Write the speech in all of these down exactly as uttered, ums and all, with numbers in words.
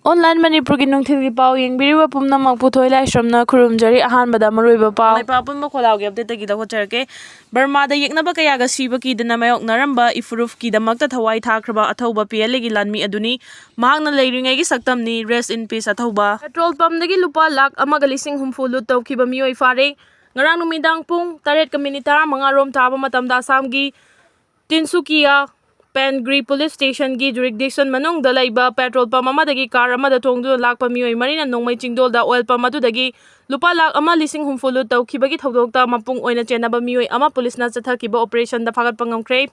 Online ꯃꯅꯤꯄꯨꯔꯒꯤ ꯅꯨꯡꯊꯤꯜꯒꯤ ꯄꯥꯎ ꯌꯦꯡꯕꯤꯔꯤꯕ ꯄꯨꯝꯅꯃꯛꯄꯨ ꯊꯣꯏ ꯂꯥꯏꯁ꯭ꯔꯝꯅ ꯈꯨꯔꯨꯝꯖꯔꯤ꯫ ꯑꯍꯥꯟꯕꯗ ꯃꯔꯨꯑꯣꯏꯕ ꯄꯥꯎ꯫ ꯂꯩꯕꯥꯛ ꯑꯄꯨꯟꯕ ꯈꯣꯜꯂꯥꯎꯒꯤ update ꯇꯒꯤ ꯂꯧꯈꯠꯆꯔꯛꯀꯦ꯫ ꯕꯔꯃꯥꯗ ꯌꯦꯛꯅꯕ ꯀꯌꯥꯒ ꯁꯤꯕ ꯀꯤꯗꯅ ꯃꯥꯌꯣꯛꯅꯔꯝꯕ ꯏꯐꯨꯔꯨꯞꯀꯤꯗꯃꯛꯇ ꯊꯋꯥꯏ ꯊꯥꯈ꯭ꯔꯕ ꯑꯊꯧꯕ P L A ꯒꯤ ꯂꯥꯟꯃꯤ ꯑꯗꯨꯅꯤ꯫ ꯃꯍꯥꯛꯅ ꯂꯩꯔꯤꯉꯩꯒꯤ ꯁꯛꯇꯝꯅꯤ꯫ Rest in peace ꯑꯊꯧꯕ꯫ Petrol pump ꯗꯒꯤ ꯂꯨꯄꯥ ꯂꯥꯈ ꯑꯃꯒ ꯂꯤꯁꯤꯡ ꯍꯨꯝꯐꯨ loot ꯇꯧꯈꯤꯕ ꯃꯤꯑꯣꯏ ꯐꯥꯔꯦ꯫ ꯉꯔꯥꯡ ꯅꯨꯃꯤꯗꯥꯡ ꯄꯨꯡ ꯇꯔꯦꯠꯀ ꯃꯤꯅꯤꯠ ꯇꯔꯥꯃꯉꯥ ꯔꯣꯝ ꯇꯥꯕ ꯃꯇꯝꯗ ꯑꯁꯥꯝꯒꯤ ꯇꯤꯟꯁꯨꯀꯤꯌꯥ ꯄꯦꯟꯒ꯭ꯔꯤ police station ꯒꯤ jurisdiction ꯃꯅꯨꯡꯗ ꯂꯩꯕ petrol pump ꯑꯃꯗꯒꯤ car ꯑꯃꯗ ꯇꯣꯡꯗꯨꯅ ꯂꯥꯛꯄ ꯃꯤꯑꯣꯏ ꯃꯔꯤꯅ ꯅꯣꯡꯃꯩ ꯆꯤꯡꯗꯣꯜꯗ oil pump ꯑꯗꯨꯗꯒꯤ ꯂꯨꯄꯥ ꯂꯥꯈ ꯑꯃ ꯂꯤꯁꯤꯡ ꯍꯨꯝꯐꯨ loot ꯇꯧꯈꯤꯕꯒꯤ ꯊꯧꯗꯣꯛꯇ ꯃꯄꯨꯡ ꯑꯣꯏꯅ ꯆꯦꯟꯅꯕ ꯃꯤꯑꯣꯏ ꯑꯃ police ꯅ ꯆꯠꯊꯈꯤꯕ operation ꯗ ꯐꯥꯒꯠꯄ ꯉꯝꯈ꯭ꯔꯦ꯫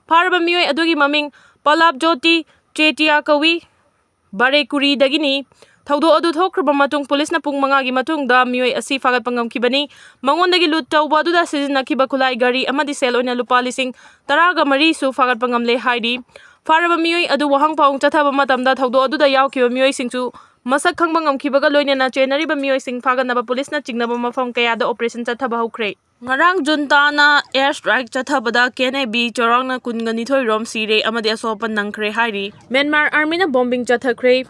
ꯐꯥꯔꯕ ꯃꯤꯑꯣꯏ ꯑꯗꯨꯒꯤ ꯃꯃꯤꯡ ꯄꯂꯥꯞ ꯖꯣꯇꯤ ꯆꯦꯇꯤꯌꯥ ꯀꯧꯏ꯫ ꯕꯥꯔꯦꯀꯨꯔꯤꯗꯒꯤꯅꯤ꯫ ꯊꯧꯗꯣꯛ ꯑꯗꯨ ꯊꯣꯛꯈ꯭ꯔꯕ ꯃꯇꯨꯡ police ꯅ ꯄꯨꯡ ꯃꯉꯥꯒꯤ ꯃꯇꯨꯡꯗ ꯃꯤꯑꯣꯏ ꯑꯁꯤ ꯐꯥꯒꯠꯄ ꯉꯝꯈꯤꯕꯅꯤ꯫ ꯃꯉꯣꯟꯗꯒꯤ loot ꯇꯧꯕ ꯑꯗꯨꯗ ꯁꯤꯖꯤꯟꯅꯈꯤꯕ ꯈꯨꯠꯂꯥꯏ ꯒꯥꯔꯤ ꯑꯃꯗꯤ ꯁꯦꯜ ꯑꯣꯏꯅ ꯂꯨꯄꯥ ꯂꯤꯁꯤꯡ ꯇꯔꯥꯒ ꯃꯔꯤꯁꯨ ꯐꯥꯒꯠꯄ ꯉꯝꯂꯦ ꯍꯥꯏꯔꯤ꯫ ꯐꯥꯔꯕ ꯃꯤꯑꯣꯏ ꯑꯗꯨ ꯋꯥꯍꯪ ꯄꯥꯎꯍꯪ ꯆꯠꯊꯕ ꯃꯇꯝꯗ ꯊꯧꯗꯣꯛ ꯑꯗꯨꯗ ꯌꯥꯎꯈꯤꯕ ꯃꯤꯑꯣꯏꯁꯤꯡꯁꯨ ꯃꯁꯛ ꯈꯪꯕ ꯉꯝꯈꯤꯕꯒ ꯂꯣꯏꯅꯅ ꯆꯦꯟꯅꯔꯤꯕ ꯃꯤꯑꯣꯏꯁꯤꯡ ꯐꯥꯒꯠꯅꯕ police ꯅ ꯆꯤꯡꯅꯕ ꯃꯐꯝ ꯀꯌꯥꯗ operation ꯆꯠꯊꯕ ꯍꯧꯈ꯭ꯔꯦ꯫ ꯉꯔꯥꯡ junta ꯅ air strike ꯆꯠꯊꯕꯗ K N A B ꯆꯥꯎꯔꯥꯛꯅ ꯀꯨꯟꯒ ꯅꯤꯊꯣꯏ ꯔꯣꯝ ꯁꯤꯔꯦ ꯑꯃꯗꯤ ꯑꯁꯣꯛ ꯑꯄꯟ ꯅꯪꯈ꯭ꯔꯦ ꯍꯥꯏꯔꯤ꯫ Myanmar Army ꯅ bombing ꯆꯠꯊꯈ꯭ꯔꯦ꯫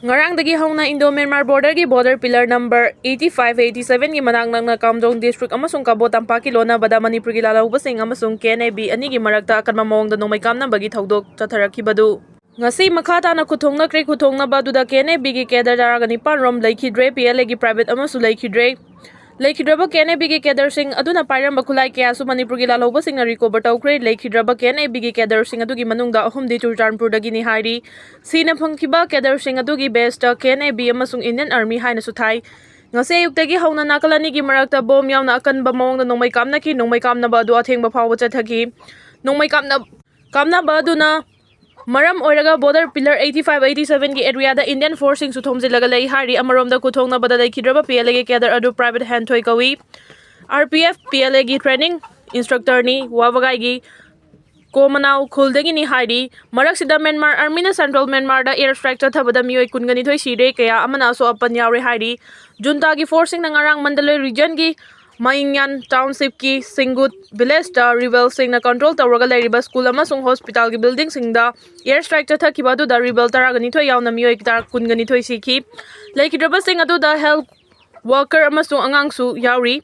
ꯉꯔꯥꯡꯗꯒꯤ ꯍꯧꯅ Indo Myanmar border ꯒꯤ border pillar number eighty five eighty seven ꯒꯤ ꯃꯅꯥꯛ ꯅꯛꯅ Kamjong district ꯑꯃꯁꯨꯡ ꯀꯕꯣ ꯇꯝꯄꯥꯛꯀꯤ ꯂꯣꯟꯅꯕꯗ ꯃꯅꯤꯄꯨꯔꯒꯤ ꯂꯥꯜꯍꯧꯕꯁꯤꯡ ꯑꯃꯁꯨꯡ K N A B ꯑꯅꯤꯒꯤ ꯃꯔꯛꯇ ꯑꯀꯟꯕ ꯃꯑꯣꯡꯗ ꯅꯣꯡꯃꯩ ꯀꯥꯞꯅꯕꯒꯤ ꯊꯧꯗꯣꯛ ꯆꯠꯊꯔꯛꯈꯤꯕꯗꯨ ꯉꯁꯤ ꯃꯈꯥ ꯇꯥꯅ ꯈꯨꯠꯊꯣꯡꯅꯈ꯭ꯔꯦ꯫ ꯈꯨꯠꯊꯣꯡꯅꯕ ꯑꯗꯨꯗ K N A B ꯒꯤ cadre ꯇꯔꯥꯒ ꯅꯤꯄꯥꯟ ꯔꯣꯝ ꯂꯩꯈꯤꯗ꯭ꯔꯦ, P L A ꯒꯤ private ꯑꯃꯁꯨ ꯂꯩꯈꯤꯗ꯭ꯔꯦ꯫ ꯂꯩꯈꯤꯗ꯭ꯔꯕ K N A B ꯒꯤ cadre ꯁꯤꯡ ꯑꯗꯨꯅ ꯄꯥꯏꯔꯝꯕ ꯈꯨꯠꯂꯥꯏ ꯀꯌꯥꯁꯨ ꯃꯅꯤꯄꯨꯔꯒꯤ ꯂꯥꯜꯍꯧꯕꯁꯤꯡꯅ recover ꯇꯧꯈ꯭ꯔꯦ꯫ ꯂꯩꯈꯤꯗ꯭ꯔꯕ K N A B ꯒꯤ cadre ꯁꯤꯡ ꯑꯗꯨꯒꯤ ꯃꯅꯨꯡꯗ ꯑꯍꯨꯝꯗꯤ ꯆꯨꯔꯆꯥꯟꯄꯨꯔꯗꯒꯤꯅꯤ ꯍꯥꯏꯔꯤ꯫ ꯁꯤꯅ ꯐꯪꯈꯤꯕ cadre ꯁꯤꯡ ꯑꯗꯨꯒꯤ batch ꯇ K N A B ꯑꯃꯁꯨꯡ Indian Army ꯍꯥꯏꯅꯁꯨ ꯊꯥꯏ꯫ ꯉꯁꯤ ꯑꯌꯨꯛꯇꯒꯤ ꯍꯧꯅ ꯅꯥꯀꯜ ꯑꯅꯤꯒꯤ ꯃꯔꯛꯇ bomb ꯌꯥꯎꯅ ꯑꯀꯟꯕ ꯃꯑꯣꯡꯗ ꯅꯣꯡꯃꯩ ꯀꯥꯞꯅꯈꯤ꯫ ꯅꯣꯡꯃꯩ ꯀꯥꯞꯅꯕ ꯑꯗꯨ ꯑꯊꯦꯡꯕ ꯐꯥꯎꯕ ꯆꯠꯊꯈꯤ꯫ ꯅꯣꯡꯃꯩ ꯀꯥꯞꯅ-, ꯀꯥꯞꯅꯕ ꯑꯗꯨꯅ ꯃꯔꯝ ꯑꯣꯏꯔꯒ border pillar eighty five eighty seven ꯒꯤ area ꯗ Indian force ꯁꯤꯡꯁꯨ ꯊꯣꯝꯖꯤꯜꯂꯒ ꯂꯩ ꯍꯥꯏꯔꯤ꯫ ꯑꯃꯔꯣꯝꯗ ꯈꯨꯠꯊꯣꯡꯅꯕꯗ ꯂꯩꯈꯤꯗ꯭ꯔꯕ P L A ꯒꯤ cadre ꯑꯗꯨ private ꯍꯦꯟꯊꯣꯏ ꯀꯧꯏ꯫ R P F P L A ꯒꯤ training instructor ꯅꯤ꯫ ꯋꯥꯕꯒꯥꯏꯒꯤ ꯀꯣꯃꯅꯥꯎ ꯈꯨꯜꯗꯒꯤꯅꯤ ꯍꯥꯏꯔꯤ꯫ ꯃꯔꯛꯁꯤꯗ Myanmar Army ꯅ central Myanmar ꯗ air strike ꯆꯠꯊꯕꯗ ꯃꯤꯑꯣꯏ ꯀꯨꯟꯒ ꯅꯤꯊꯣꯏ ꯁꯤꯔꯦ, ꯀꯌꯥ ꯑꯃꯅ ꯑꯁꯣꯛ ꯑꯄꯟ ꯌꯥꯎꯔꯦ ꯍꯥꯏꯔꯤ꯫ Junta ꯒꯤ force ꯁꯤꯡꯅ ꯉꯔꯥꯡ Mandalay region ꯒꯤ ꯃꯌꯤꯡꯌꯥꯟ ꯇꯥꯎꯟꯁꯤꯞꯀꯤ ꯁꯤꯡꯒꯨꯠ ꯚꯤꯂꯦꯖꯇ ꯔꯤꯕꯦꯜꯁꯤꯡꯅ ꯀꯟꯇ꯭ꯔꯣꯜ ꯇꯧꯔꯒ ꯂꯩꯔꯤꯕ ꯁ꯭ꯀꯨꯜ ꯑꯃꯁꯨꯡ ꯍꯣꯁꯄꯤꯇꯥꯜꯒꯤ ꯕꯤꯜꯗꯤꯡꯁꯤꯡꯗ ꯏꯌꯔ ꯁ꯭ꯇ꯭ꯔꯥꯏꯛ ꯆꯠꯊꯈꯤꯕ ꯑꯗꯨꯗ ꯔꯤꯕꯦꯜ ꯇꯔꯥꯒ ꯅꯤꯊꯣꯏ ꯌꯥꯎꯅ ꯃꯤꯑꯣꯏ ꯇꯔꯥ ꯀꯨꯟꯒ ꯅꯤꯊꯣꯏ ꯁꯤꯈꯤ꯫ ꯂꯩꯈꯤꯗ꯭ꯔꯕꯁꯤꯡ ꯑꯗꯨꯗ ꯍꯦꯜꯊ ꯋꯥꯔꯀꯔ ꯑꯃꯁꯨꯡ ꯑꯉꯥꯡꯁꯨ ꯌꯥꯎꯔꯤ꯫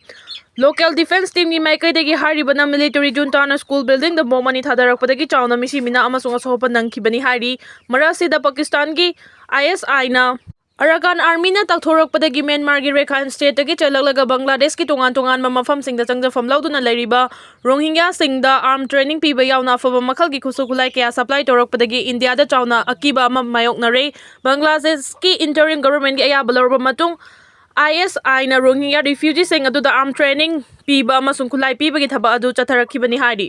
ꯂꯣꯀꯦꯜ ꯗꯤꯐꯦꯟꯁ ꯇꯤꯝꯒꯤ ꯃꯥꯏꯀꯩꯗꯒꯤ ꯍꯥꯏꯔꯤꯕꯅ ꯃꯤꯂꯤꯇꯔꯤ ꯖꯨꯟꯇꯥꯅ ꯁ꯭ꯀꯨꯜ ꯕꯤꯜꯗꯤꯡꯗ ꯕꯣꯝ ꯑꯅꯤ ꯊꯥꯗꯔꯛꯄꯗꯒꯤ ꯆꯥꯎꯅ ꯃꯤꯁꯤ ꯃꯤꯅꯥ ꯑꯃꯁꯨꯡ ꯑꯁꯣꯛ ꯑꯄꯟ ꯅꯪꯈꯤꯕꯅꯤ ꯍꯥꯏꯔꯤ꯫ ꯃꯔꯛ ꯑꯁꯤꯗ ꯄꯥꯀꯤꯁꯇꯥꯟꯒꯤ ꯑꯥꯏ ꯑꯦꯁ ꯑꯥꯏꯅ ꯑꯔꯥꯀꯥꯟ ꯑꯥꯔꯃꯤꯅ ꯇꯥꯛꯊꯣꯔꯛꯄꯗꯒꯤ ꯃ꯭ꯌꯥꯟꯃꯥꯔꯒꯤ ꯔꯦꯈꯥꯏꯟ ꯁ꯭ꯇꯦꯠꯇꯒꯤ ꯆꯦꯜꯂꯛꯂꯒ ꯕꯪꯒ꯭ꯂꯥꯗꯦꯁꯀꯤ ꯇꯣꯉꯥꯟ ꯇꯣꯉꯥꯟꯕ ꯃꯐꯝꯁꯤꯡꯗ ꯆꯪꯖꯐꯝ ꯂꯧꯗꯨꯅ ꯂꯩꯔꯤꯕ ꯔꯣꯍꯤꯡꯒ꯭ꯌꯥꯁꯤꯡꯗ ꯑꯥꯔꯝ ꯇ꯭ꯔꯦꯅꯤꯡ ꯄꯤꯕ ꯌꯥꯎꯅ ꯑꯐꯕ ꯃꯈꯜꯒꯤ ꯈꯨꯠꯁꯨ ꯈꯨꯠꯂꯥꯏ ꯀꯌꯥ ꯁꯄ꯭ꯂꯥꯏ ꯇꯧꯔꯛꯄꯗꯒꯤ ꯏꯟꯗꯤꯌꯥꯗ ꯆꯥꯎꯅ ꯑꯀꯤꯕ ꯑꯃ ꯃꯥꯌꯣꯛꯅꯔꯦ꯫ ꯕꯪꯒ꯭ꯂꯥꯗꯦꯁꯀꯤ ꯏꯟꯇꯔꯤꯝ ꯒꯚꯔꯟꯃꯦꯟꯠꯀꯤ ꯑꯌꯥꯕ ꯂꯧꯔꯕ ꯃꯇꯨꯡ ꯑꯥꯏ ꯑꯦꯁ ꯑꯥꯏꯅ ꯔꯣꯍꯤꯡꯒ꯭ꯌꯥ ꯔꯤꯐ꯭ꯌꯨꯖꯤꯁꯤꯡ ꯑꯗꯨꯗ ꯑꯥꯔꯝ ꯇ꯭ꯔꯦꯅꯤꯡ ꯄꯤꯕ ꯑꯃꯁꯨꯡ ꯈꯨꯠꯂꯥꯏ ꯄꯤꯕꯒꯤ ꯊꯕꯛ ꯑꯗꯨ ꯆꯠꯊꯔꯛꯈꯤꯕꯅꯤ ꯍꯥꯏꯔꯤ꯫